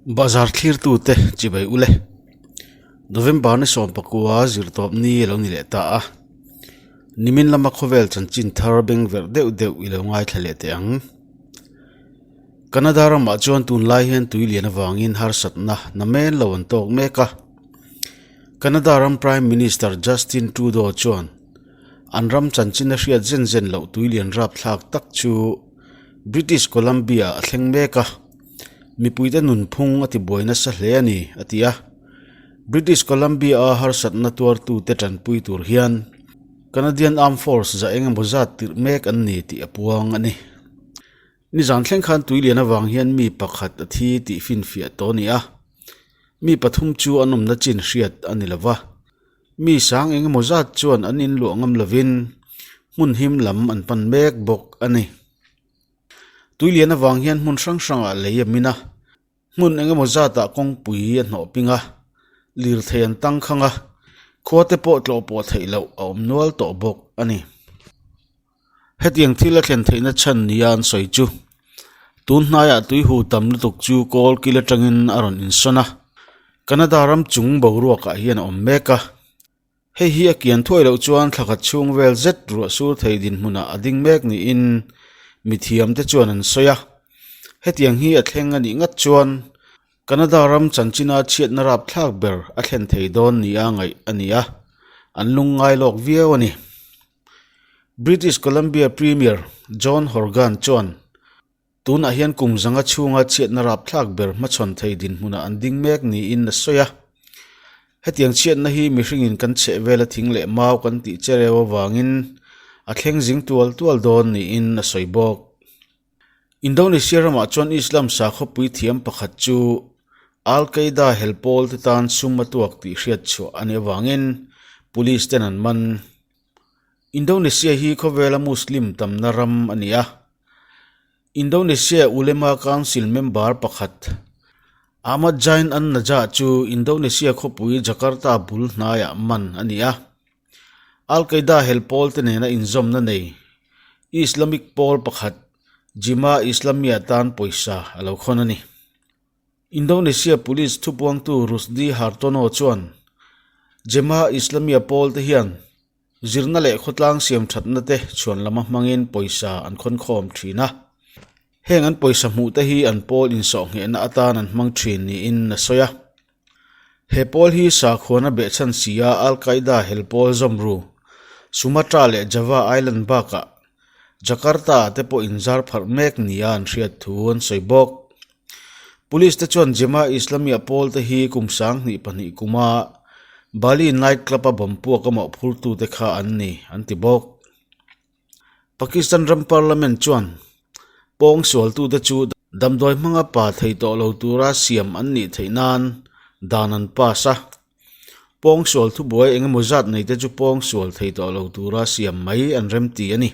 Bazar thlirtute chibai ule. November ni 19 zirtawp ni a lo ni leh ta a. Nimin lama khawvel chanchin thar beng verh deuh deuh i lo ngaithla leh teh ang. Canada ramah chuan tunlai hian tui lian avangin harsatna namen lo an tawk mek a. Canada ram Prime Minister Justin Trudeau chuan an ram chanchin a hriat zen zen loh tui lian rapthlak tak chu British Columbia a thleng mek a, mipuite nunphung a tibuai nasa hle a ni, a ti a. British Columbia-a harsatna tuartute tanpui tur hian Canadian Armed Force za eng emaw zat tirh mek an ni tih a puang a ni. Nizan thleng khan tui lian avang hian mi pakhat a thi tih finfiah tawh a ni a, mi pathum chu an awmna chin hriat a ni lo va. Mi sang eng emaw zat chuan an inluah ngam lovin hmun him lam an pan mek bawk a ni. Tui lian avang hian hmun hrang hrangah lei a min a, hmun eng emaw zatah kawngpui a hnawh ping a, lirthei an tangkhang a, khua te pawh tlawh pawh theih loh a awm nual tawh bawk a ni. Hetiang thil a thlen theihna chhan nia an sawi chu tun hnaiah tuihu tam lutuk chu kawl kil atangin a rawn insawn a, Canada ram chung boruakah hian a awm mek a. Hei hi a kian thuai loh chuan thla khat chhung vel zet ruah sur thei dinhmunah a ding mek niin mithiamte chuan an sawi a. Hetiang hi a thleng a nih ngat chuan Canada ram chanchina chhiatna rapthlak ber a thlen thei dawn nia ngaih a ni a, an lungngai lawk viau a ni. British Columbia Premier John Horgan chuan tunah hian kum zanga chhunga chhiatna rapthlak ber hmachhawn thei dinhmunah an ding mek niin a sawi a. Hetiang chhiatna hi mihringin kan chheh vela thing leh mau kan tih che reu avangin a thleng zing tual tual dawn niin a sawi bawk. Indonesia ramah chuan Islam sakhawpui thiam pakhat chu Al-Qaeda hel pawl te tan sum a tuak tih hriat chhuah a nih avangin police ten an man. Indonesia hi khawvela Muslim tamna ram a ni a. Indonesia Ulema Council member pakhat Ahmad Zain An-Najah chu Indonesia khawpui Jakarta bul hnaiah man a ni a. Al-Qaeda hel pawl te nena inzawmna nei Islamic pawl pakhat Jemaah Islamiyah tan pawisa a lo khawn a ni. Indonesia Police thupuangtu Rusdi Hartono chuan Jemaah Islamiyah pawl te hian Zirna leh khawtlang siam thatna te chhuan lama hmangin pawisa an khawn khawm thin a. Heng an pawisa hmuh te hi an pawl insawhnghehna atan an hmang thin niin a sawi a. He pawl hi sakhuana behchhan sia Al-Qaeda hel pawl zawmru Sumatra leh Java Island bakah Jakarta ah te pawh inzar pharh mek nia an hriat thu an sawi bawk. Police te chuan Jemaah Islamiyah pawl te hi kum 2002 kuma Bali night club a bomb puak a mawhphurtu te kha an ni an ti bawk. Pakistan ram parliament chuan pawng sualtute chu damdawi hmanga pa thei tawh lo tura siam an nih theih nan dan an pass a. Pawng sual thubuai eng emaw zat nei te chu pawng sual thei tawh lo tura siam mai an remti a ni.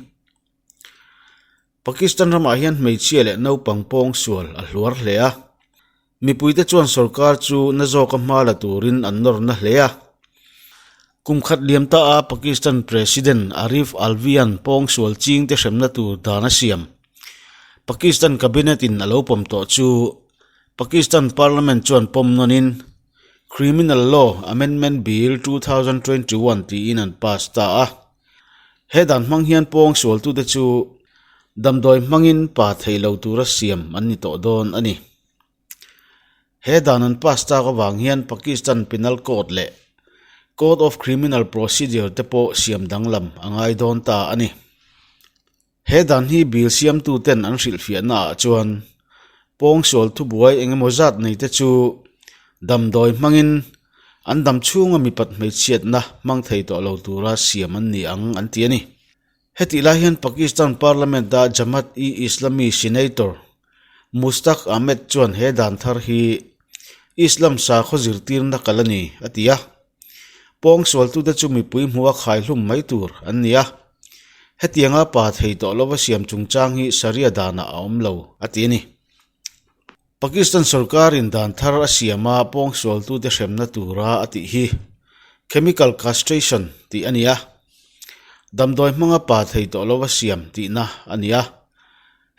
Pakistan ramah hian hmeichhia leh naupang pawng sual a hluar hle a. Mipuite chuan sorkar chu na zawka hma la turin an nawr na hle a. Kum khat liam ta a Pakistan President Arif Alvi-a'n pawng sual chingte hremna tur dan a siam. Pakistan Cabinet in a lo pawm tawh chu Pakistan Parliament chuan pawm nawnin Criminal Law Amendment Bill 2021 tiin an pass ta a. He dan hmang hian pawng sualtute chu damdawi hmangin pa thei lo tura siam an ni tawh dawn a ni. He dan an pass tak avang hian Pakistan Penal Code leh Code of Criminal Procedure te pawh siam danglam a ngai dawn ta a ni. He dan hi bill siamtuten an hrilhfiahna ah chuan pawngsual thubuai eng emaw zat nei te chu damdawi hmangin an dam chhunga mipat hmeichhiatna hmang thei tawh lo tura siam an ni ang an ti a ni. Hetih lai hian Pakistan Parliament-a Jamaat-e-Islami Senator Mushtaq Ahmed chuan he dan thar hi Islam sakhaw zirtirna kal a ni a ti a. Pawngsualtute chu mipui hmuha khaihlum mai tur an ni a, hetianga pa thei tawh lova siam chungchang hi Sharia danah a awm lo, a ti a ni. Pakistan sorkarin dan thar a siama pawngsualtute hremna tura a tih hi chemical castration tih a ni a, damdawi hmanga pa thei tawh lova siam tihna a ni a.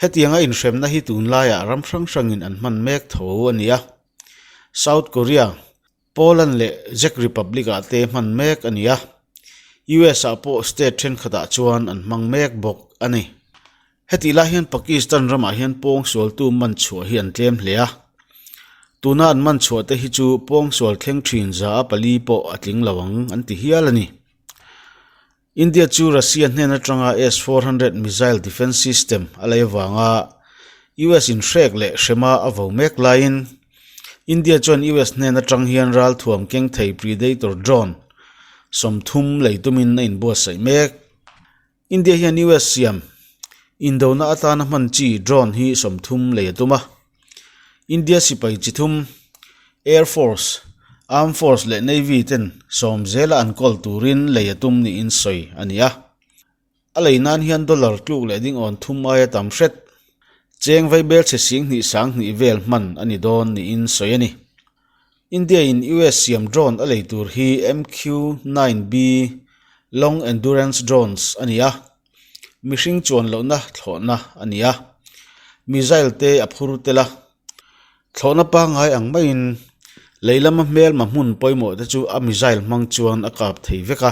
Hetianga inhremna hi tunlaiah ram hrang hrangin an hman mek tho a ni a. South Korea, Poland leh Czech Republic-ah te hman mek a ni a, US-ah pawh state thenkhatah chuan an hmang mek bawk a ni. Hetih lai hian Pakistan ramah hian pawngsualtu man chhuah hi an tlem hle a, tuna an man chhuah te hi chu pawngsual thleng thin za a pali pawh a tling lo ang an ti hial a ni. India chu Russia hnen atanga S-400 missile defence system a lei avanga US in hrek leh hrema a vo mek laiin India chuan US hnen atang hian ralthuam keng thei Predator drone 30 lei tumin a inbuatsaih mek. India hian US siam indona atana hman chi drone hi 30 lei a tum a. India sipai chi thum, Air Force, Armed Force leh Navy ten sawm zela an kawl turin lei a tum niin sawi a ni a. A lei nan hian dollar tluk leh dingawn thum aia tam hret, cheng vaibel chhe sing hnih sang hnih vel hman a ni dawn niin sawi a ni. India in US siam drone a lei tur hi MQ-9B Long Endurance Drones a ni a. Mihring chuan lohna thlawhna a ni a, missile te a phur tel a. Thlawhna pangngai ang maiin lei lama hmelma hmun pawimawh te chu a missile hmang chuan a kap thei vek a.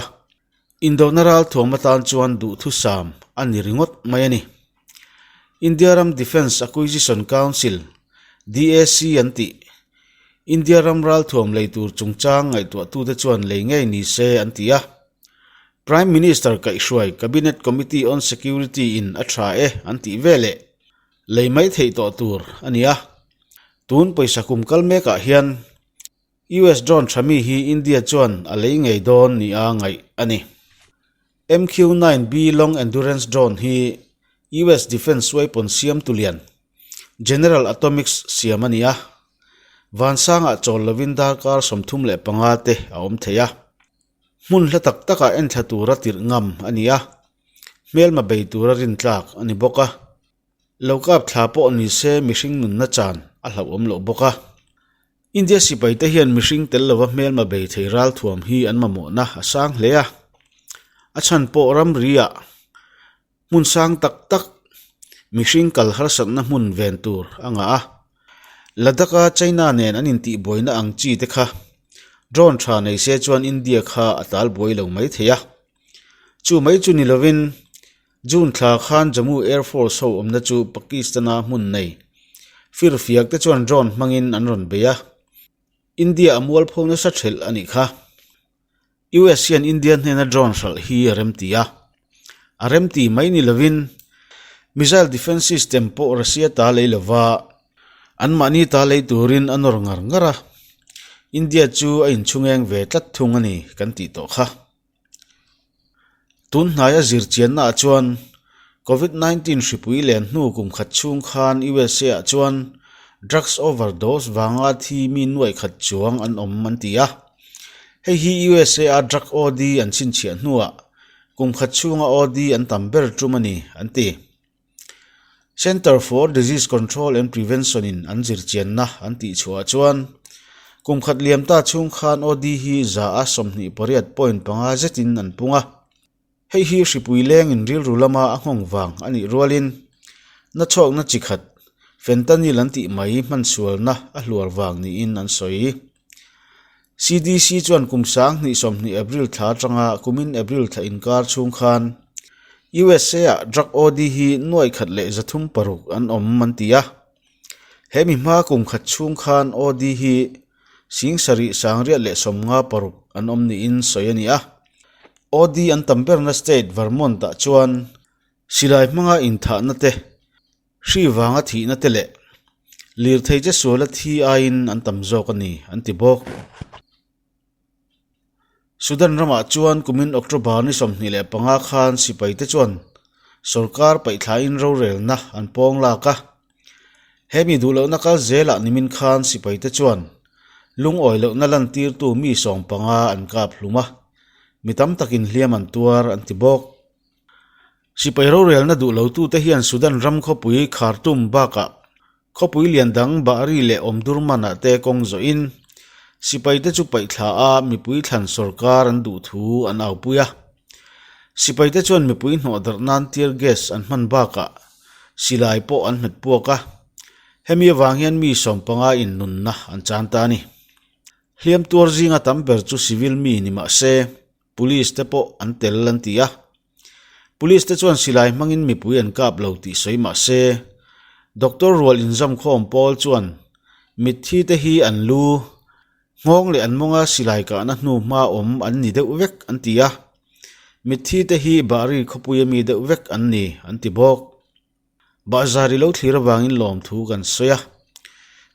Indona ral thuam atan chuan duhthusam a ni ringawt mai a ni. India ram Defence Acquisition Council, DAC, an tih, India ram ralthuam lei tur chungchang ngaihtuahtute chuan lei ngei ni se an ti a. Prime Minister kaihhruai Cabinet Committee on Security in a tha e an tih veleh lei mai theih tawh tur a ni a. Tun pawisa kum kal mekah hian US drone tha mi hi India chuan a lei ngei dawn nia ngaih a ni. MQ-9B Long Endurance Drone hi US Defence weapon siamtu lian General Atomics siam a ni a. Vansangah chawl lovin darkar 35 te a awm thei a. Hmun hla tak takah enthla tura tirh ngam a ni a, hmelma bei tura rintlak a ni bawk a. Lo kap thla pawh ni se mihring nunna chan a hlauhawm loh bawk a. India sipaite hian mihring tel lova hmelma bei thei ralthuam hi an mamawhna a sang hle a. A chhan pawh ramri-ah Hmun sang tak tak, mihring kal harsatna hmun ven tur a ngah a. Ladakh-a China nen an intihbuaina ang chi te kha drone tha nei se chuan India kha a tal buai lo mai thei a. Chu mai chu ni lovin June thla khan Jammu Air Force ho awmna chu Pakistan-a hmun nei firfiak te chuan drone hmangin an rawn bei a. India a mualpho nasa thelh a nih kha. US hian India hnena drone hralh hi a remti a, a remti mai ni lovin missile defence system pawh Russia ta lei lova anmahni ta lei turin a nawr ngar ngar a, India chu a inchhungeng ve tlat thung a ni kan tih tawh kha. Tun hnaia zirchianna ah chuan Covid 19 hripui len hnu kum khat chhung khan USA ah chuan drugs overdose vanga thi mi nuaih khat chuang an awm an ti a. Hei hi USA a drug OD an chhinchhiah hnuah kum khat chhunga OD an tam ber tum a ni, an ti. Centre for Disease Control and Prevention in an zirchianna an tihchhuah chuan kum khat liam ta chhung khan OD hi za a 28.5 zetin an pung a. Hei hi hripui lengin rilru lama a nghawng vang a nih rualin nachhawkna chi khat fentanyl an tih mai hmansualna a hluar vang niin an sawi. CDC chuan kum 2020 April thla atanga kumin April thla inkar chhung khan USA-ah drug OD hi nuai khat leh 306 an awm an ti a. He mi hma kum khat chhung khan OD hi 7656 an awm niin sawi a ni a. OD an tam berna state Vermont-ah chuan silai hmanga inthahna te, hri vanga thihna te leh lirthei che suala thi aiin an tam zawk a ni an ti bawk. Sudan ramah chuan kumin October ni 25 khan sipaite chuan sorkar paihthlain rorelna an pawng lak a. He mi duh lohna kal zelah nimin khan sipaite chuan lungawi lohna lantirtu mi 15 an kap hlum a, mi tam takin hliam an tuar an ti bawk. Sipai rorelna duh lotute hian Sudan ram khawpui Khartoum bakah Khawpui lian dang Bahri leh Omdurman-ah te kawng zawhin sipaite chu paihthla a mipui thlan sorkar an duh thu an aupui a. Sipaite chuan mipui hnawh darh nan tear gas an hman bakah silai pawh an hmet puak a. Hemi avang hian mi 15 in nunna an chan ta a ni. Hliam tuar zinga tam ber chu civil mi ni mah se, police te pawh an tel an ti a. Police te chuan silai hmangin mipui an kap lo tih sawi mah se, doctor rual inzamkhawm pawl chuan mitthi te hi an lu, nghawng leh an mawnga silai kahna hnu hma awm an ni deuh vek an ti a. Mitthi te hi Bahri khawpuia mi deuh vek an ni an ti bawk. Bahzar i lo thlir avangin lawmthu kan sawi a,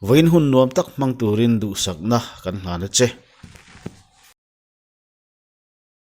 vawiin hun nuam tak hmang turin duhsakna kan hlan a che.